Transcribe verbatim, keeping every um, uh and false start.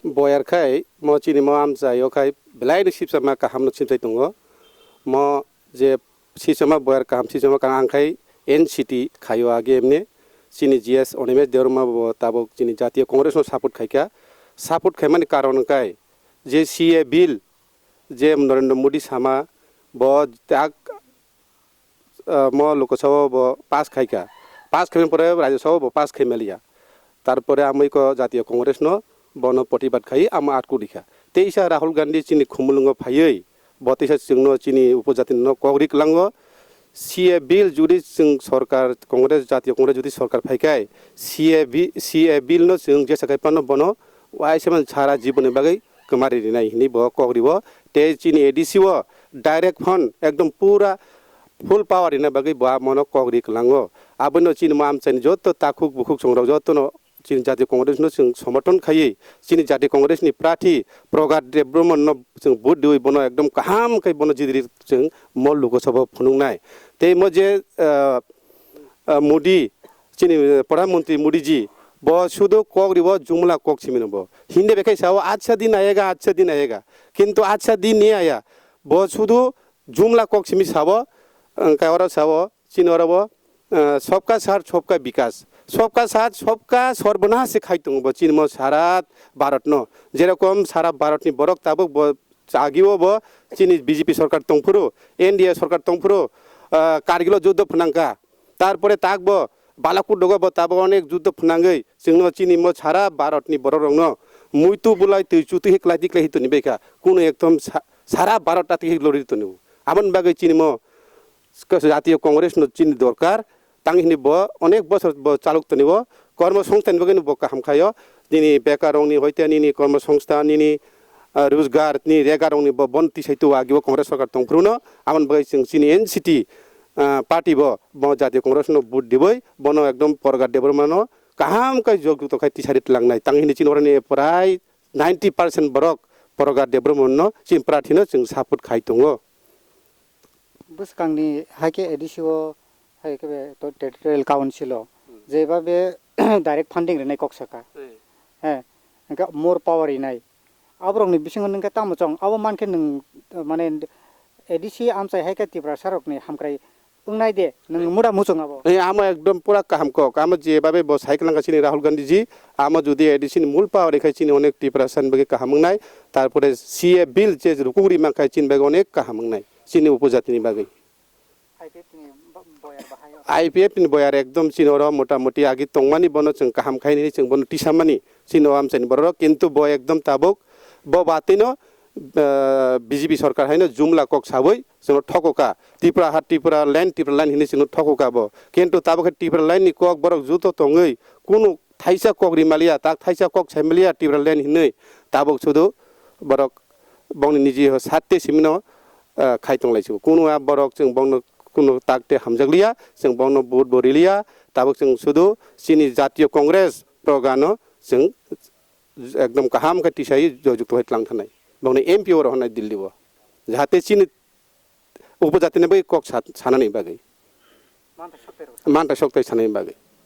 Boyar khai mo chini mo amchai o khai belai no sibsama kaham no sibsai tongo. Mo je sibsama boyar kaham sibsama kaham ang khai N C T khaio age emne chini G S Animesh Debbarma bo tabok chini Jatiyo Congress no support khaikha. Support khaimani karon kai je C A bill je Narendra Modi sama bo tak ah, mo Lok Sabha bo pass khaikha, pass khaimani pore Rajya Sabha bo pass khaimaliya, tarpore amui ko Jatiyo Congress no bono protibad khai amo atku rikha. Teisa Rahul Gandhi chini khumulungo phaiwi bo teisa chwngno chini upojati no kok ri kwlango. C A bill judi chwng sorkar Congress, Jatiyo Congress judi sorkar phaikhai C A bi-, C A bill no chwng jesa khai phano bono waisa man sara jiboni bagwi kwmari rinai hinwi bo kok riwo. Tei chini A D C o direct phone ekdom pura full power rina bagwi bo amono kok ri kwlango. Abono chini mo amchaini joto takhuk bukhuk songrok jotono chini Jatiyo Congress no chwng somorthon khaiwi chini Jatiyo Congress ni prarthi Pragat Debbarma no chwng vote diwi bono ekdom kaham khai bono jidiri chwng mo Lok Sabha phunuknai. Tei mo je, ah, ah, Modi, chini, eh, Pradhan Mantri Modi ji, bo sudu kok ribo jumla kok simino bo. Hindi bekhai sao, "Achha din ayega, achha din ayega." Kintu achha din nahi aya. Bo sudu jumla kok simi sabo, eh, kai oro sao, chini oro bo, eh, "Sabka saath, sabka vikas." Sabka saath, sabka sarbonash se khai tongo bo chini mo sara Bharat no. Jerokom sara Bharat ni borok tabuk bo agio bo chini B J P sorkar tongphuru, N D A sorkar tongphuru, ah, Kargil o juddo phwnangkha. Tarpore tak bo Balakut dogo bo tabuk onek juddo phwnangwi chwngno chini mo sara Bharat ni borok rokno muitu bulai twi chutu hi klai di klai hi toni baikha. Kuno ekdom sa-, sara Bharat ta twi hi lori toni. Amoni bagwi chini mo Jatiyo Congress no chini dorkar, tang hini bo onek bosor bo chalok toni bo, kormo songsthan bagwi no bo kaham khaio, nini bekar rokni hoite nini kormo songsthan nini, ah, rojgar ni rega rokni bo bon tisai tu agi bo Congress sorkar tongphuru no, amoni bagwi chwng chini N C T, ah, party bo, bo Jatiyo Congress no vote dibai, bono ekdom Pragat Debbarma no kaham kai jog juto khai tisari tlangnai, tang hini chini oroni prai ninety percent borok Pragat Debbarma no chini prarthi no chwng support khai tongo. Bwskangni hai khe A D C o, hai khe be to territorial council o, hmm, jeba be direct funding rwnai kok saka. Hmm. He, hwnkhe more power rinai. Aborokni bisingo nwng khe tamo chong? Abo man khe nwng, mane, A D C amchai hai khe Tiprasa rokni hamkrai wngnai de, nwng mura muchung abo. Ei, amo ekdom pura kaham kok. Amo je babe bo sai kwlangkha chini Rahul Gandhi ji, amo jodi A D C ni mul power rikha chini onek Tiprasa ni bagwi kaham wngnai. Tarpore C A bill je rukung ri mankha chini bagwi onek kaham wngnai. Chini upojatini bagwi. I P F ni bo-, boyar bahai o. I P F ni boyar ekdom chini oro mota moti agi tongmani bono chwng kaham khai nini chwng bono tisamani chini o amchaini borok, kintu bo ekdom tabuk bo batino, ah, B J P sorkar haino jumla kok sawi chwngno thokoka. Tripura ha Tripura line, Tripura line hinwi chwngno thokoka bo. Kintu tabuk khe Tripura line ni kok borok juto tongwi kunu thaisa kok rimaliya, tak thaisa kok saimaliya Tripura line hinwi tabuk sudu borok bongni niji ho sat te simino, ah, khai tonglai sigo. Kunu a borok chwng bongno kunu tak te hamjakliya, chwng bongno vote bo riliya, tabuk chwng sudu chini Jatiyo Congress program no chwng ekdom kaham khe tisai joyjukto hai tlang thanai. Bongni M P o rohornai Delhi o. Jahate chini upojatini bai kok sa-, sanani bagwi. Manta sok tai rw. Manta sok tai sanani bagwi.